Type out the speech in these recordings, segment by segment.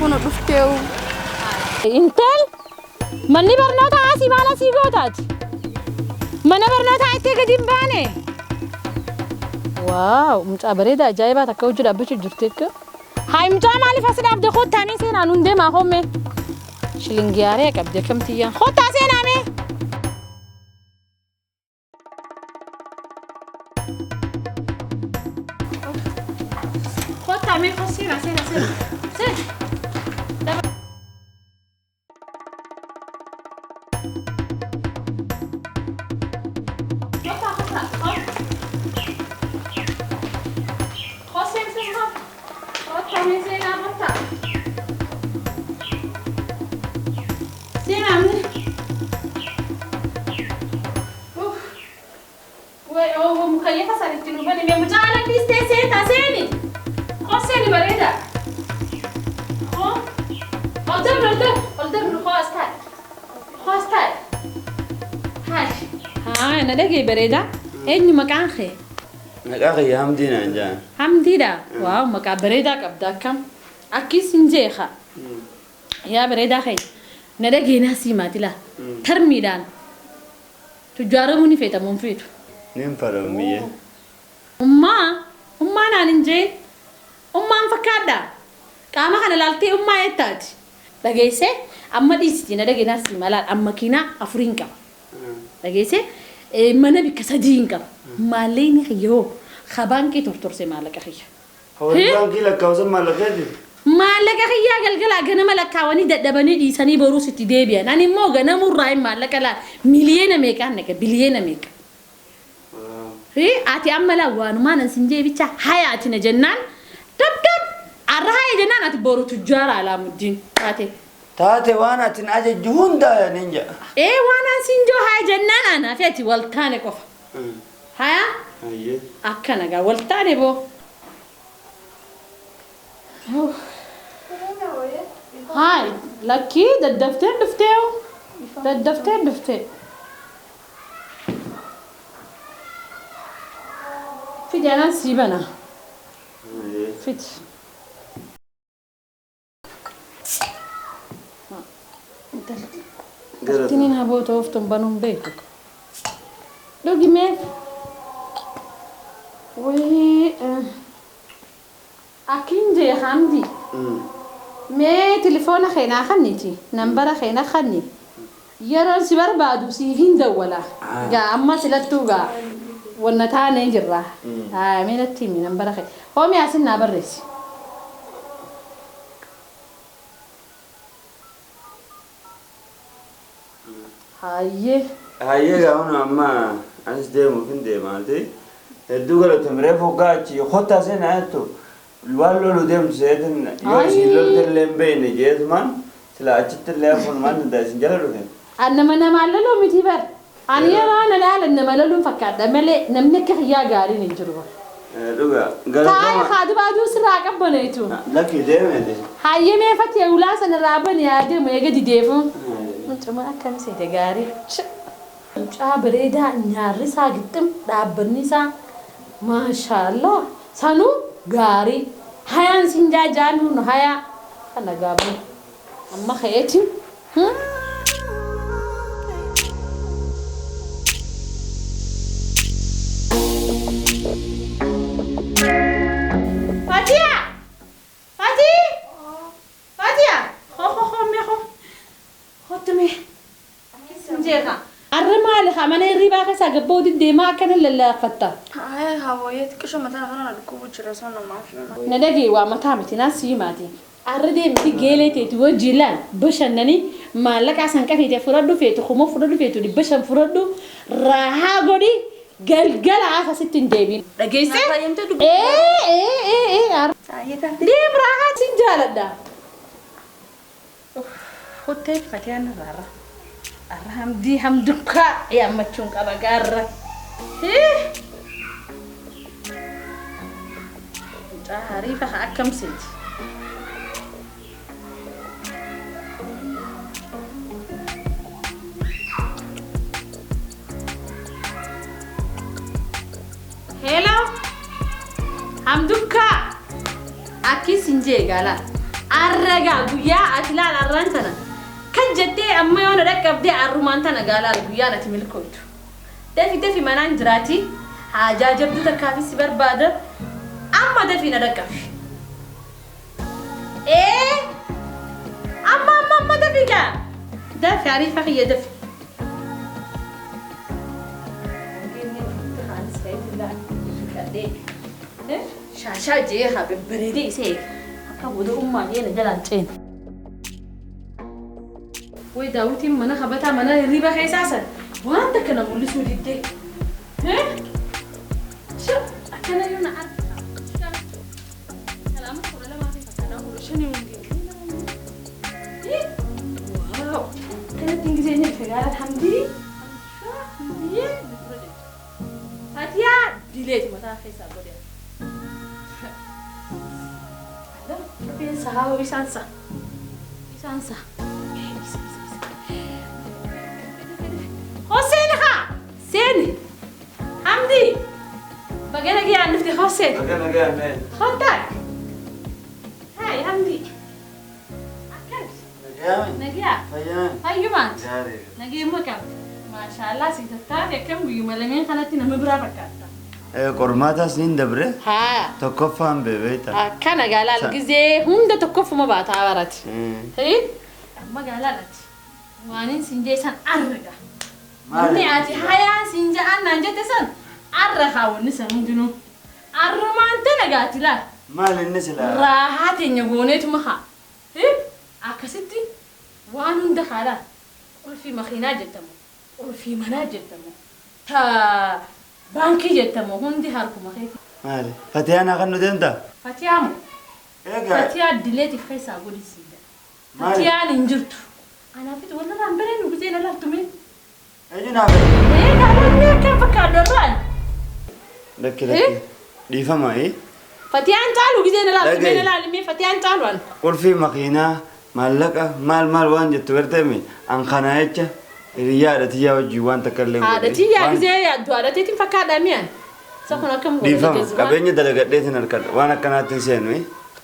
Kun dhufteewu. Intal manni barnootaa asii maal asii gootaati? Mana barnootaa itti gadi hin baane. Waaw, mucaa bareedaa ajaa'ibaa takka hojii dhaabbachuu jirti akka. Haa mucaa maaliif as dhaabde kottaa mee seenaan hundee maa homme? Shilingiyaaree qabdi akkam tiyyaan. Kottaa seenaa mee? Kottaa mee koo seenaa seenaa seenaa. Seenaa. Kottaa kottaa. Koo seen seen koo. Kottaa mee seenaa kottaa. Seenaa mee. Uff. Way oh mukayyafa sanitti nu bani mee mucaa ala dhiistee seentaa seeni. Koo seeni bareeda. Koo. Ol dabru ol dabru ol dabru koo as taa'e. Koo as taa'e. Haay. Haa na dhagee bareeda. Eenyu maqaan kee? Maqaa kiyya Hamdii naan jedhan. Hamdiidha. Waaw maqaa bareedaa qabda akkam. Akkis hin jeeqa. Yaa bareedaa keenya. Na dhagee naa sii maatila. Tarmiidhaan. Tujjaaramuu ni feeta moo hin feetu? Nin fedha ummiyyee. Ummaa? Ummaa naan hin jeen. Ummaan fakkaadhaa? Qaama kana laaltee ummaa jettaati? Dhageessee? Amma dhiisiti na dhagee naa sii malaan an makiinaa afuriin qaba. Dhageessee? Mana bikka sadiin qaba. Maallaqni kiyya hoo? Ka baankii tortorse maallaqa kiyya. Ka warri baankii lakkaa'u san maallaqa keeti? Maallaqa kiyyaa galgalaa ganama lakkaawanii dadhabanii dhiisanii boruus itti deebi'an. Ani immoo ganamurraayin maallaqa laal miliyeena meeqaan naqa biliyeena meeqa. Hi ati amma laa waanumaan an sin jee bicha haya ati na jennaan dab dab arra haya jennaan ati boru tujjaara Alaamuddiin taate. Taate waan atin ajajju hunda haya nin ja'a. Ee waan an sin joo haya jennaan anaa fi ati wal taane qofa. Haya Hayyee. akkana gaa wal taane boo. Haay lakkii daddafteen dhuftee daddafteen dhuftee. Fidi anaan sii bana. Fidi. Tiniin haboo tooftuun banuun beeku. Dhugi mee. Wayii. Akkin jee Hamdi mee tilifoona kee naa kanniti nambara kee na kanni yeroon si barbaadu siifin dawwala gaa amma silattuu gaa wanna taanee jirra haaya mee natti himi nambara kee hoo mee asin naa barreessi. Hayyee. Hayyee gaa kunoo amma anis deemuufin deemaati. Hedduu galatoomi reefu hoggaa achi kottaa seenaa jettu waan loluu deemtu seetin yoo isin lolte illee hin beekne jeetumaan sila achitti illee hafuun maan danda'a isin jala dhufe. An nama namaan loluu miti bar. Ani yeroo na laalan nama loluun fakkaadha malee namni akka kiyyaa gaariin hin jiru bar. Dhugaa Taa'e galatoomaa. kaa duba aduun sirraa qabbaneetu. Lakki deemete. Hayyee mee fatiya ulaa sana irraa bani haa deemu eega dideefu. Mucuma akkami seete gaarii. Mucaa bareedaa nyaarri isaa gixxim dhaabbanni isaa maashaallah sanuu gaarii hayaan sin jaa jaamiun hayaa kana gaabuu amma ka'eetiin. Fatiya! Fatii! Fatiya! Koo koo koo mee koo. Kottu mee. Sin jeeqa. Arra maali kaa mana hirribaa keessaa gabboo diddeemaa akkana lallaaffatta. Haaya hawwayyee xiqqisho mataa kana na dhukkubu jira sanumaaf. Na dhaga'i waa mataa miti naan si himaati. Arra deemiti geelee teeti wajjiin laal bashannani maallaqaa san qafiite fudhadhu feetu kuma fudhadhu feetu 500 fudhadhu raahaa godhi galgala afa sitti hin deebiin. Dhageessee? Naaf hayyamtee dubbii Ee ee ee ee arra Baay'ee taate. deem raahaa sin jaaladha. Kottee fatiyaan irraa arra. Arra hamdii hamdukkaa yaammachuun qaba gaarra. Mucaa hariifa haa akkam seeti. Hello. Hamdukkaa. Akki sin jee gaalaa. Arragaa guyyaa ati laal arraan tana. Kan jettee amma yoona dhaqqabdee arrumaan tana gaa laal guyyaan ati milkooftu. Dafi dafi manaan jiraati. Haajaa jabduu takkaafis si barbaada. Amma dafii na dhaqqabi. Ee amma amma amma dafi gaa. Dafi ariifa kiyya dafi. Shaashaa jee haa babbareedee isa eega. Akka booda ummaa jee na jalaan ceene. Way daawwitiin mana kabataa mana hirriba keessaa san waan takka na mul'isuu diddee. Akkana yoo na arga. Kalaama 12 fi fakkaata 15 hundi. Waaw! Kanatti ingilizeenyi dhufe gaara hamdii. Fatiyaa dileeti mataa keessaa godhe. Rifeensa haa isaan sa. Isaan sa. Hoseen haa! Seeni! Hamdi! Baga nagayaan dhufte Hoseen. Baga nagayaan mee. Kottaa! Haay Hamdi. Akkas. Nagayaan. Nagayaa. Fayyaan. Fayyumaan. Gaarii. Nagayummaa qabda. Maashaallah si tattaate akkam guyyuma lameen kanatti nama biraa fakkaata. Qormaatas niin dabre. Haa. Tokkoffaan beekta. Akkana gaalaal gizee hunda tokkoffuma baataa barate. Amma gaalaalati. Waanin siin jee san arga. Wanni ati hayaan siin ja'an naan jette san arra kaawwanni san hundinuu. Arrumaan tana gaati laal. Maal inni silaa? Raahaa teenya gooneetuma haa. Akkasitti waan hunda haalaan qulfii makiinaa jettamu, qulfii manaa jettamu, ta baankii jettamu hundi harkuma keeti. Maali? Fatiyaan haa kan nu deemtaa? Fatiyaa moo? Egaa. Fatiyaa dileetiif keessaa godhisiidha. Maali? Fatiyaan hin jirtu. Anaafit walirraan bareen guzee na laaltume. Eenyu naa fedhe? Ee gaalonni akkam fakkaadhu irraan. Lakki lakki. Dhiifama ee? Fatiyaan caalu gizee na laaltume Dhaga'i. na laalimee fatiyaan caalu an. Qulfii makiinaa maallaqa maal maal waan jettu garteemi an kana jecha hiriyyaa haadha tiyyaa wajjin waan takka illee hin Haadha godhin. tiyyaa Waan- gizee yaaddu haadha teetiin fakkaadha mi'an. Isa kun akkam godha Dhiifama jazbaa. qabeenya dalagadheetiin harkadha waan akkanaatti hin seenu.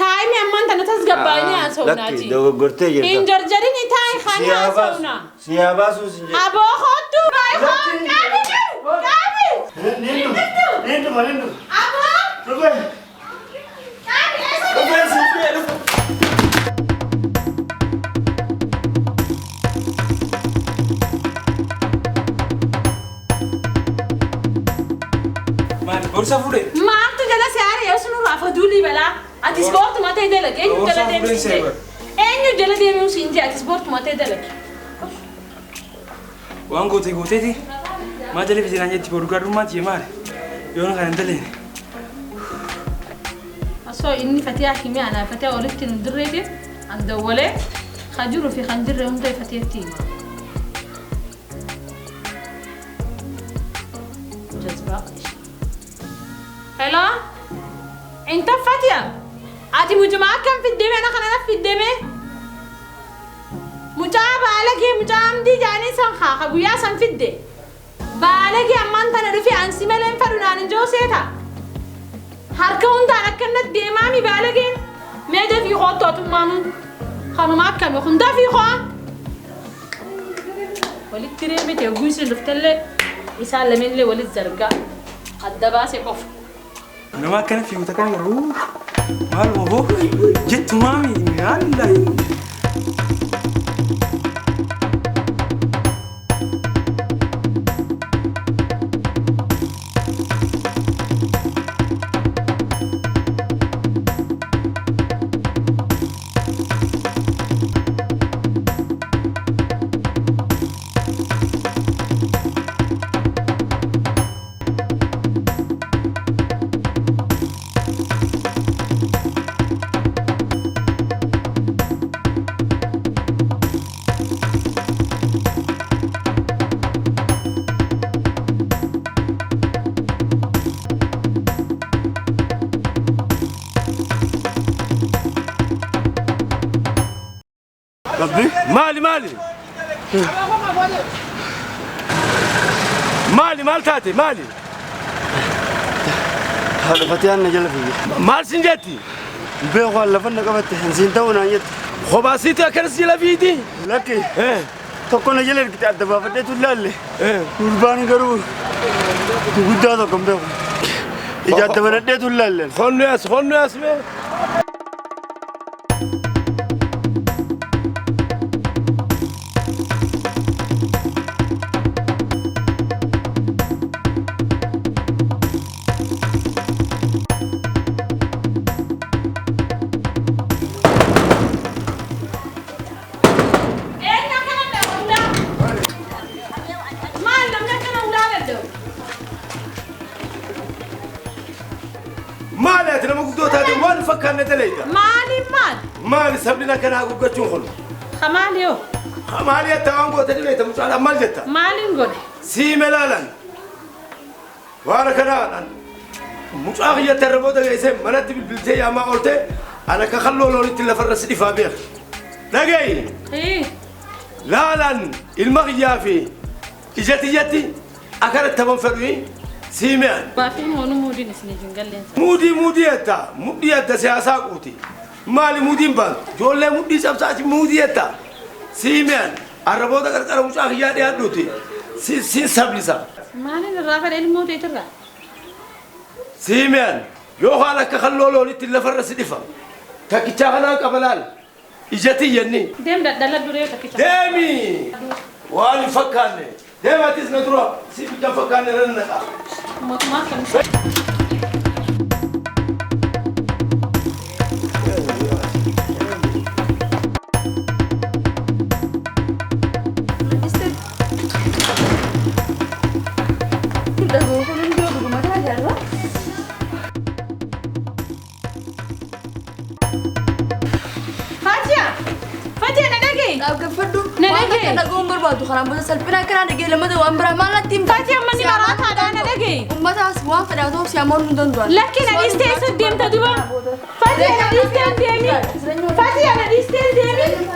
Taa'imi ammaan tana tasgabbaa'anii haasofnaati. Lakki dogoggortee jirta. Hin jarjarini taa'i kaanii Si haa baasu. haasofna. Si haa baasuu sin jedhe. Aboo kottu. Qabi qabi qabi. Niin dhufa. Niin dhufa niin dhufa. Aboo Dhufe. qabi eessa Dhufe sin jedhe dhufe. Maali gorsa fuudhee? Maaltu jala si aare yoo sun irraa faduulii balaa. Ati ispoortuma ta'e dalage eenyu jala Gorsa deemuu fuudheen siin jee. Eenyu jala deemuu siin jee ati ispoortuma ta'e dalage. Waan gootee gooteeti. Maa jala fitinaan jetti boru gaadhummaati jee maali? Yoona kana hin daleene. Osoo inni fatiyaa himee anaa fatiyaa walitti nu dirreetiif an dawwalee kan jiruu fi kan jirre hunda fatiyaatti hima. Jazbaa. Hello? Inta Fatiya? Ati mucuma akkam fiddeme ana kana na fiddeme? Mucaa baalagee mucaa amdii jaanii san haa guyyaa san fidde. Baalagee ammaan tana dhufe ansi malee hin fadhu naan hin jiru seeta. Harka hundaan akkanatti deemaami baalageen. Mee dafii qoottu atummaanu. Kanuma akkami kun dafii qo'a. Walitti reebite yogguu isin dhuftellee isaan lameenillee walitti zargaa. Adda baasee qofa. Nama akkana fiigu takkaan garuu maaluma boo jettu maami yaalla. Rabbi. Maali maali? Maali maal taate maali? Haadha Fatiyaan na jala fiige. Maal sin jetti? Beeku waan lafa na qabatte hin ta'u naan jette. Kophaasiitti akkanas jala fiiti? Lakki tokko na jala ergite adda baafadheetu ilaalle. Gurbaan garuu guddaa tokko hin beeku. Ija adda banadheetu ilaalle. Honnu yaas honnu yaas mee. Eenyu akkana dha? Maal namni akkana ulaa danda'u? Maali ati nama guddoo taate waan fakkaanne daleeyda? Maaliin maal? Maali sabni akkanaa haguuggachuun kun? Maali yoo? Maali ati waan goote dhibeeta mucaadhaan maal jetta? Maaliin godhe? Siime laalan. Waan akkanaa mucaa kiyyatti irra booda geessee manatti bilbiltee yaamaa oolte ana akka kalloo loonitti lafarra si dhifaa beeka. Dhagayi. Laalan ilma kiyyaa fi ija tiyyatti akkana taban fedhu siime an. Baafiin hoonu muudiin isin hin galleen. Muudii muudii jetta mudhii adda siyaasaa quuti. Maali muudiin baantu ijoollee mudhii cabsaati muudii jetta siime an arraboota qarqara mucaa kiyyaa dhiyaadhuuti siin sablisa. Maaliin irraa fedhe ilmoo teetirraa? Siime an yoo haala akka kalloo loonitti lafarra si dhifa. Takkichaa kanaan qaba laal ija tiyyanni. Deem daddala duree takkicha. Deemi waan hin fakkaanne deematis na dura si bikka hin fakkaanne nan naqa. Mootummaa akkamitti? Dhagoo kun hundi yoo dhuguma kana jaarraa. Fatiya! Fatiya na dhaga'i! Dhaggeeffadhu. Na Waan dhaga'i. akka dhaga'uun barbaadu kanaan booda salphina akkanaa dhagee lamada waan biraa maal natti himta? Fatiya manni maraataadhaa na dhaga'i! Uummataas waan fedhaa ta'uuf si amanuu hin danda'an. Lakki na dhiistee eessa deemta duba? Fatiya na dhiistee hin deemin! Fatiya na dhiistee hin deemin!